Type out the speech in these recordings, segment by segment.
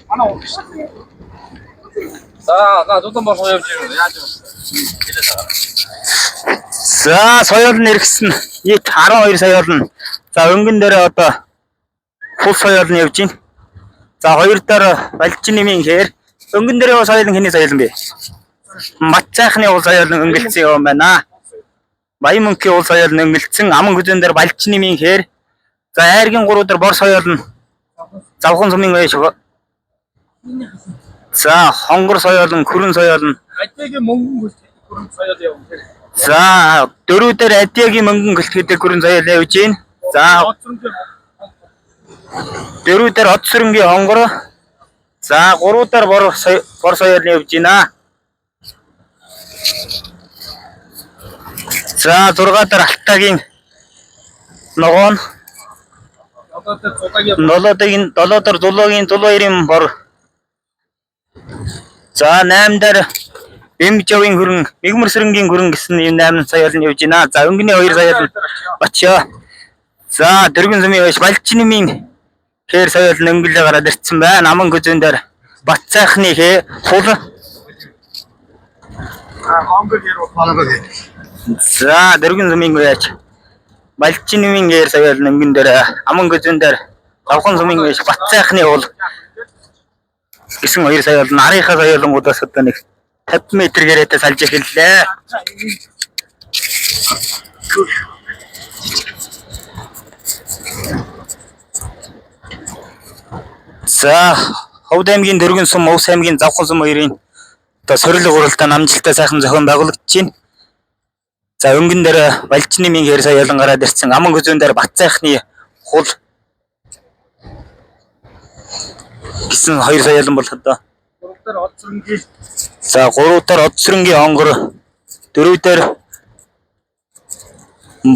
Манай уу. За за зузаан бор явж ирнэ. Яаж юм? Хэлээд байгаа. За соёол нь эргэсэн. Нийт 12 соёол нь. За өнгөн дээр одоо хул соёол нь явж байна. За хоёр дээр Балжин нэмийн хээр өнгөн дээр соёол нь хэний соёол юм бэ? Мат цайхны уул соёол нь өнгөлцсөн юм байна. Баян мөнхийн уул соёол нь өнгөлцсөн. Аман хүзүүн дээр Балжин нэмийн хээр. За айргийн гурав дээр бор соёол нь Завхан сумын байж. За хонгор соёол нь күрэн соёол нь. Адиагийн мөнгөн хөлт хүрэн соёл явна. За дөрөв дээр Адиагийн мөнгөн гэлт гэдэг күрэн соёол явж байна. За дөрөв дээр од сүрэнгийн хонгор. За гурав дээр бор соёол нь явж байна. За 6 дээр Алтагийн ногоон. Одоо тэр зудагийн 7-ын 7 дээр зулуугийн зулуу 90 бор. За 8 дээр Бэмжавын хөрөн, Мигмэр сэрэнгийн хөрөн гэсэн ийм 8 соёол нь явж байна. За өнгөний 2 соёол нь очио. За дөрвөн сумын байж Балчнымын хээр соёол нь өнгөлөө гараад ирсэн байна. Аман гүзэн дээр Бат цайхны хээ хул. хонгор хэр хонгор хэр. За дөрвөн сумын байж Балчнымын хээр соёол нь өнгөн дээр Аман гүзэн дээр Давхан сумын байж Бат цайхны хул гэсэн хоёр соёол нь арийнхаа соёолонгуудаас одоо нэг 50 м гэрээтэй салж эхэллээ. За Ховд аймгийн Дөргөн сум, Увс аймгийн Завхан сум хоёрын одоо сорилго уралдаан амжилттай сайхан зохион байгуулагдаж байна. За өнгөн дээр Балжны минь хэр соёолон гараад ирсэн. Аман гүзүүн дээр Бат цайхны хул гэсэн хоёр соёолон бол одоо Гурав дээр од сүрэнгийн за гурав дээр од сүрэнгийн онгор, дөрөв дээр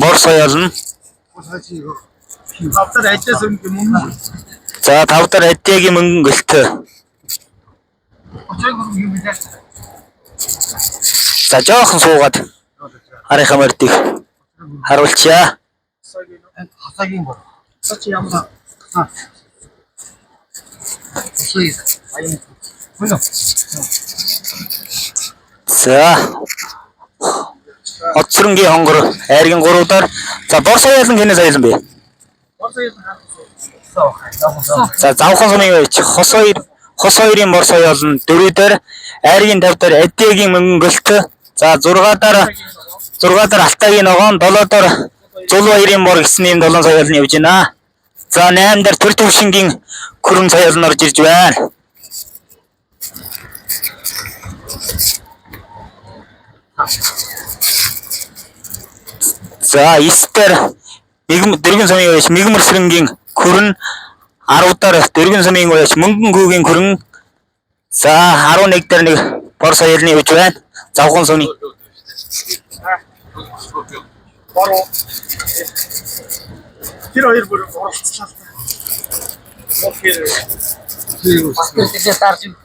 бор соёолно. Тав дээр адиа сүрэнгийн мөнгөн. За тав дээр Адиагийн мөнгөн гэлт. Очоог юм юм билээ. За жоохон суугаад арийнхаа мордыг харуулчаа. Хасаагийн бор. Цач ямар. Аа. Усыг аян. Мөн. За од сүрэнгийн хонгор айргийн гурав дээр. За бор соёолон хэнэ соёолон бэ? Бор соёл хаасан. За завхан сумын байж хос хоёр хос хоёрын бор соёол нь дөрөв дээр айргийн тав дээр Адиагийн мөнгөн гэлт. За 6 дээр 6 дээр Алтайгийн ногоон, 7 дээр Зул баярын бор гэсэн ийм 7 соёол нь явж байна. За 8 дээр төр төвшингийн күрэн соёол нь орж ирж байна. За 9 дээр мигм дөрвөн сумын байж мигмэр сэрэнгийн күрэн, 10 дээр дөрвөн сумын байж мөнгөн хүүгийн күрэн. За 11 дээр нэг бор соёлны явж байна. Завхан сумын. Бор. Тэр хоёр бүр уралцлаа. Мөн хэр.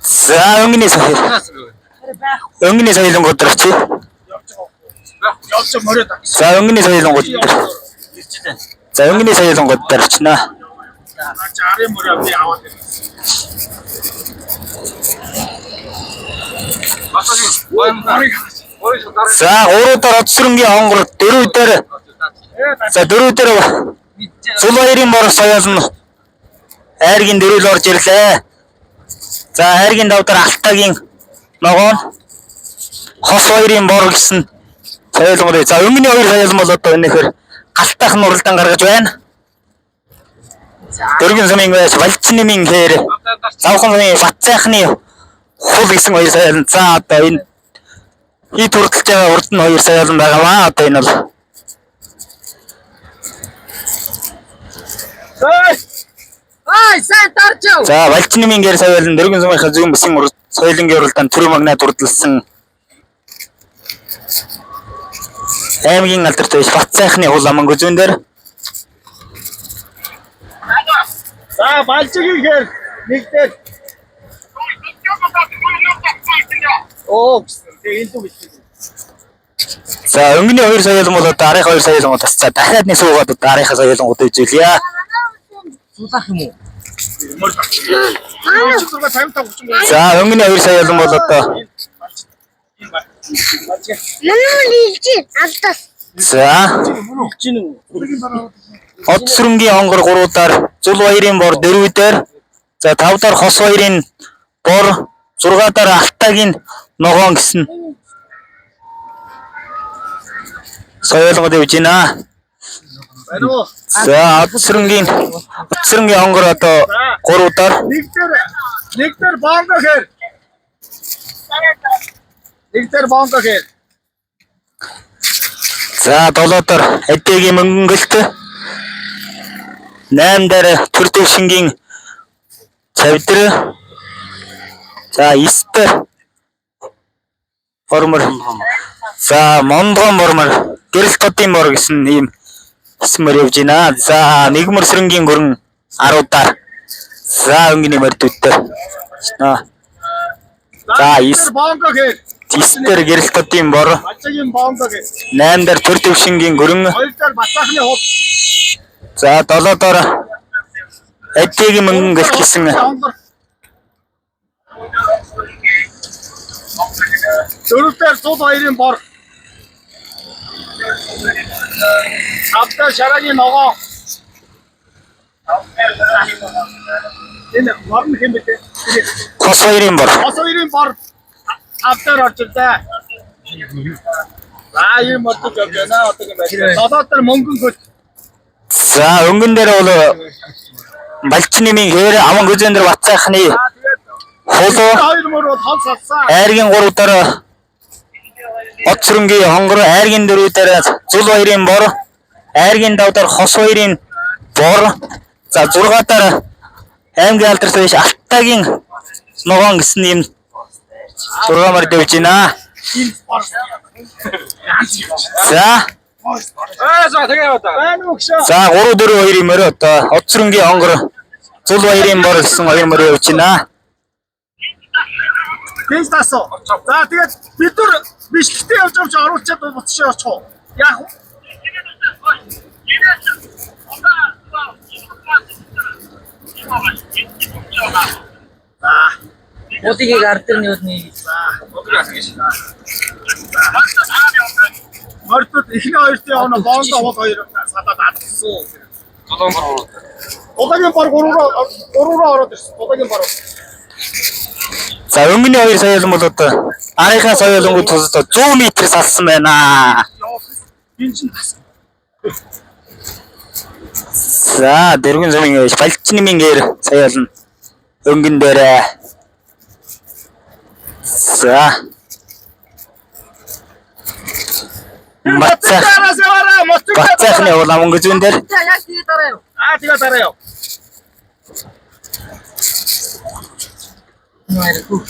За өнгөний соёл. Өнгөний соёлонгууд дээр очив. Явж байгаа. Явж мороод. За өнгөний соёлонгууд дээр. За өнгөний соёлонгууд дээр очино. 60 мороо би аваад ирсэн. За 3 дээр од сүрэнгийн онгор, 4 дээр за 4 дээр Зул баярын бор соёол нь айргийн дөрөв л орж ирлээ. За айргийн дав дээр Алтайгийн ногоон, хос хоёрын бор гэсэн соёолгоор. За өнгөний хоёр соёол бол одоо өнөөхөр галтайх нь уралдаан гаргаж байна. Дөрвөн сумын байж Балчны минь хээр завхан сумын Бат цайхны хул гэсэн хоёр соёол. За одоо энэ хит хүртэлж байгаа урд нь хоёр соёол байгаа. Одоо энэ бол Ай, сайн тарж яв. За Балчны минь гэр соёол нь дөрвөн сумынхаа зүүн бүсийн соёлынгийн уралдаанд төрийн магнат урдалсан аймгийн алдарт байж Бат цайхны хул аман гүзүүн дээр. За балжигийн хэр нэг дээр. Оо гэсэн. Тэгээ энэ дүү гэсэн. За өнгөний хоёр соёолон бол одоо арын хоёр соёолонгууд бас за дахиад нэг суугаад одоо арийнхаа соёолонгууд үзүүлье. Суулах юм уу? 36 55 33. За, өнгөний 2 сая олон бол одоо Манай нийлж алдаас. за Од сүрэнгийн онгор 3-аар, Зул баярын бор 4-ээр, за 5-аар Хос баярын бор, 6-аар Алтайгийн ногоон гэсэн соёлгод явж байна. Байна уу? За, од сүрэнгийн онгор одоо 3-аар, Нэг дээр бонго хэр. Нэг дээр бонго хэр. за 7-аар Эдэгийн мөнгөнгөлт, 8-аар Төр төвшингийн цавдэр, за 9-ээр Бормор. За Мондгон бормор, Гэрэл тодын бор гэсэн ийм хэсмэр явж байна. За нэгмөр сэрэнгийн гүрэн 10 даар. За өнгөний мордүүдтэй. За За бонго хэр. 9 дээр Гэрэл тодын бор, Бачагийн бонго хэр. 8 дээр Төр төвшингийн гүрэн, Хоёр дээр бацаахны хул. за 7 дээр Эдгийн мөнгөн гэлт гэсэн Онгор. Дөрөв дээр зул хоёрын бор. Тав дээр шараагийн ногоо. Энэ бор нь хэм бэ? Хос хоёрын бор. Хос хоёрын бор тав дээр орж ирлээ. За ийм модод явж байна. Одоо юм байна. Долоо дээр мөнгөн хөл. За өнгөн дээр бол Балчин нэмийн хээр аван гүзэн дээр Батцайхны За тэгээд хулуу хоёр мөр бол хол салсан. Айргийн 3 дээр Од сүрэнгийн хонгор, айргийн 4 дээр Зул баярын бор, айргийн 5 дээр Хос баярын бор, за 6 дээр аймгийн алдарт биш Алтайгийн ногоон гэсэн ийм 6 мөр дэвж байна. За Аа за тэгээ яваа да. Байна уу гшөө? за 3 4 2 мөр одоо Од сүрэнгийн хонгор, Зул баярын бор гэсэн хоёр мөр явж байна. Тэнс тасуу. За тэгээд бид нар бичлэгтээ явж явж оруулчаад буцаж явчих уу? Яах вэ? Муудыг ард дээр нь юудны. Мордод эхний хоёрт явна боонд уул хоёр салаад алдсан. Зулан бор гурав. Дулагийн бор гурван ороод ирсэн. Дулагийн бор. За өнгөний хоёр соёлон бол одоо арийнхаа соёлонгууд тусдаа 100 м салсан байна. Энэ чинь тас. За дэргэн замын гэж балчны мингээр саяална. Өнгөн дээр. За. Бацаах Моцогоос яваараа моцог. бацаахны уул өнгө зүүн дээр. За яг тэгээ дараа юу? Аа тэгээ дараа яв. Нэр хүү.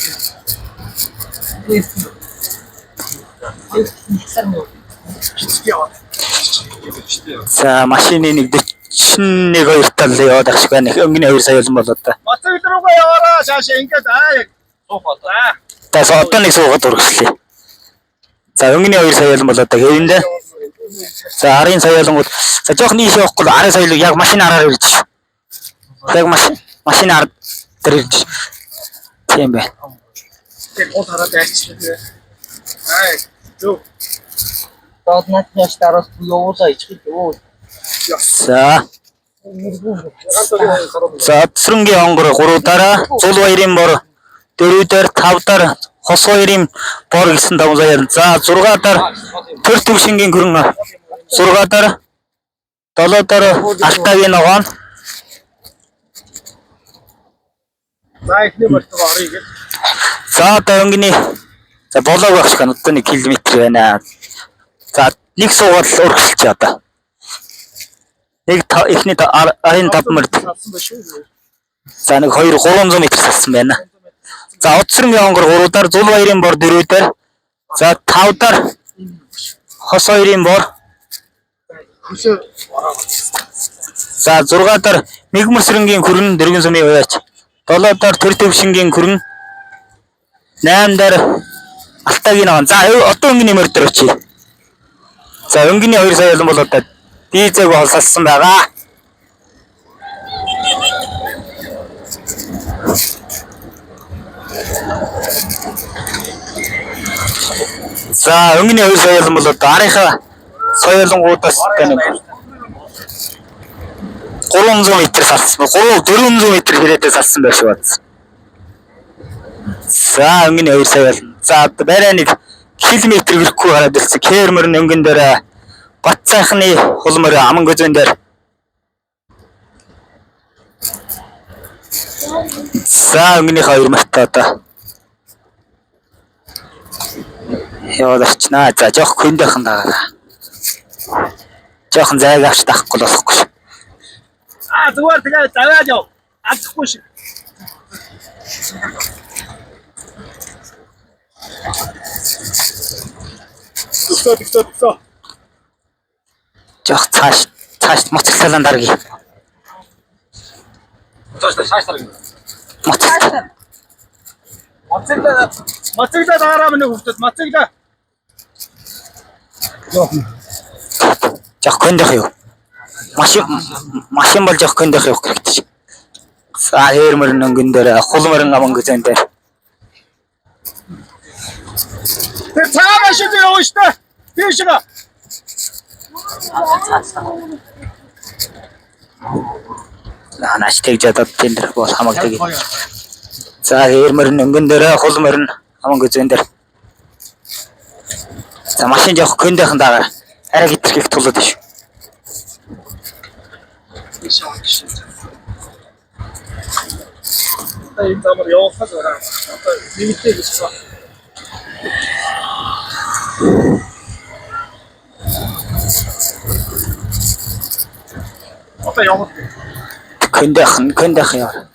За машины нэг 41 хоёр тал яваад ах шиг байна. Өнгөний хоёр саяалан бол одоо. Моцог руугаа яваараа шаашаа ингээд аа яг Суух одоо. За одоо нэг суугаад үргэлжлэе. За өнгөний хоёр саяалан бол одоо хэвэндэ. За арын саяалангууд за жоох нийш явахгүй л арын саялыг яг машин араар ирж шүү. Яг машин ар дээр ирж. Тийм байна. тэг гол хараад айчлаа тэгээ. Аа зөв. Доод наадны яш дараас явуулаа ичхэл өө. За. За Цэрэнгийн онгор 3 дараа, Зул баярын бор 4 дээр, 5 дээр Хос баярын бор гэсэн 5 сая. За 6 дээр Төр төвшингийн гүрэн 6 дээр 7 дээр Алтайгийн ногоон. За эхний морьтойгоо оръё гэж. За одоо өнгөний за болоог байх шиг одоо 1 км байна. За нэг суугаад л өргөсөлч одоо. Нэг эхний арын 5 морь. Салсан ба шүү. За нэг 2 300 м салсан байна. За Одсрынгийн онгор 3 дээр, Зул баярын бор 4 дээр. За 5 дээр Хос хоёрын бор. Хөсөө ороо. За 6 дээр Мигмөр сэрэнгийн күрэн дэргэн сумын уяач. 7 дээр Төр төвшингийн күрэн. 8 дээр Алтайгийн ногоон. За одоо өнгөний морь дээр очие. За өнгөний 2 сая олон бол одоо дизэг холсалсан байгаа. За өнгөний хоёр соёолон бол одоо арынхаа соёолонгуудаас одоо нэг 300 м салсан. 3 400 м хэрээдээ салсан байх шиг байна. За өнгөний хоёр соёол. За одоо барай нэг километр ирэхгүй гараад ирсэн. Кэр мөрн өнгөн дээр Бат сайхны хулмөр аман гүзэн дээр. За өнгөнийхөө хоёр мөртөө одоо яваад очнаа. За жоох күндийнхэн дагаа. Жохон зайг авч даахгүй л болохгүй. шүү. Аа зүгээр тэгээ заваад яв. Алдахгүй шиг. Төсөө төсөө төсөө. Жоох цааш цааш моцлалаа даргий. Цааш цааш тараг. Моцлал. Мацагла мацагла даараа миний хүүхдүүд мацагла. Жоох күндийнх юу? Машин машин бол жоох күндийнх явах хэрэгтэй шээ. За хээр мөрн өнгөн дээр хулмөрн аман гүзэн дээр. Тэр цаа машин дээр явна штэ. Тийш байгаа. Нааш тэгж ядаад тэн дээр бол хамаагүй. За хээр мөрн өнгөн дээр хулмөрн аман гүзэн дээр. За машин жоох күндийнхэн дагаар арай хитрхийг тулаад шүү. Одоо энэ замаар явах л байна. Одоо нэмэлтээ гэж байна. Одоо явах. Күндийнхэн күндийнхэн яа.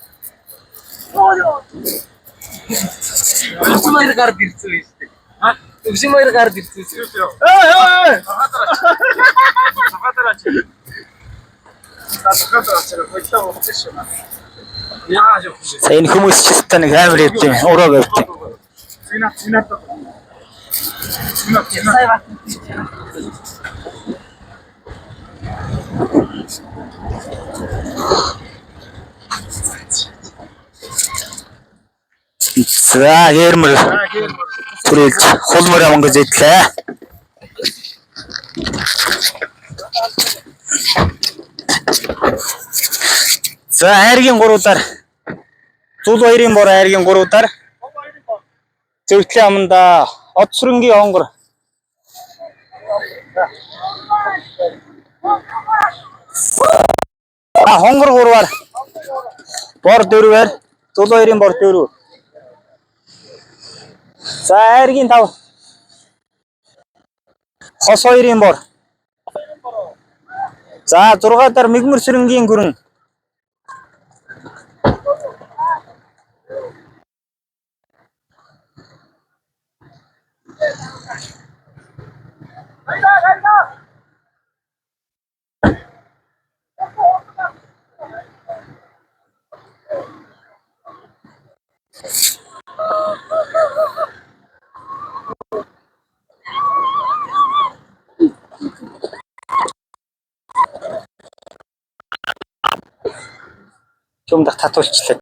Өвсөн хоёр гард ирсэн юм шүү дээ. Өвсөн хоёр гард ирсэн шүү. Эй эй. Цагаатараа чи. За дахиад очроо. Бодлоо уучиж шээ. Яа явах юм. За энэ хүмүүс ч өстой нэг амар явд юм. Ураа явд юм. Зина зина. Зина зина. Сая бат. За гэрмэр түрээлж хулмөр аман гэж идлээ. За хайргийн гуруудаар Зул баярын бор хайргийн гуруудаар зөвтлийн аманда од сүрэнгийн онгор А хонгор гурваар бор дөрвөөр Зул баярын бор дөрөв. За айргийн 5. Хос хоёрын бор. За 6 дараа мэгмэр сүрэнгийн гүрэн. Чумдах татуулчлаа.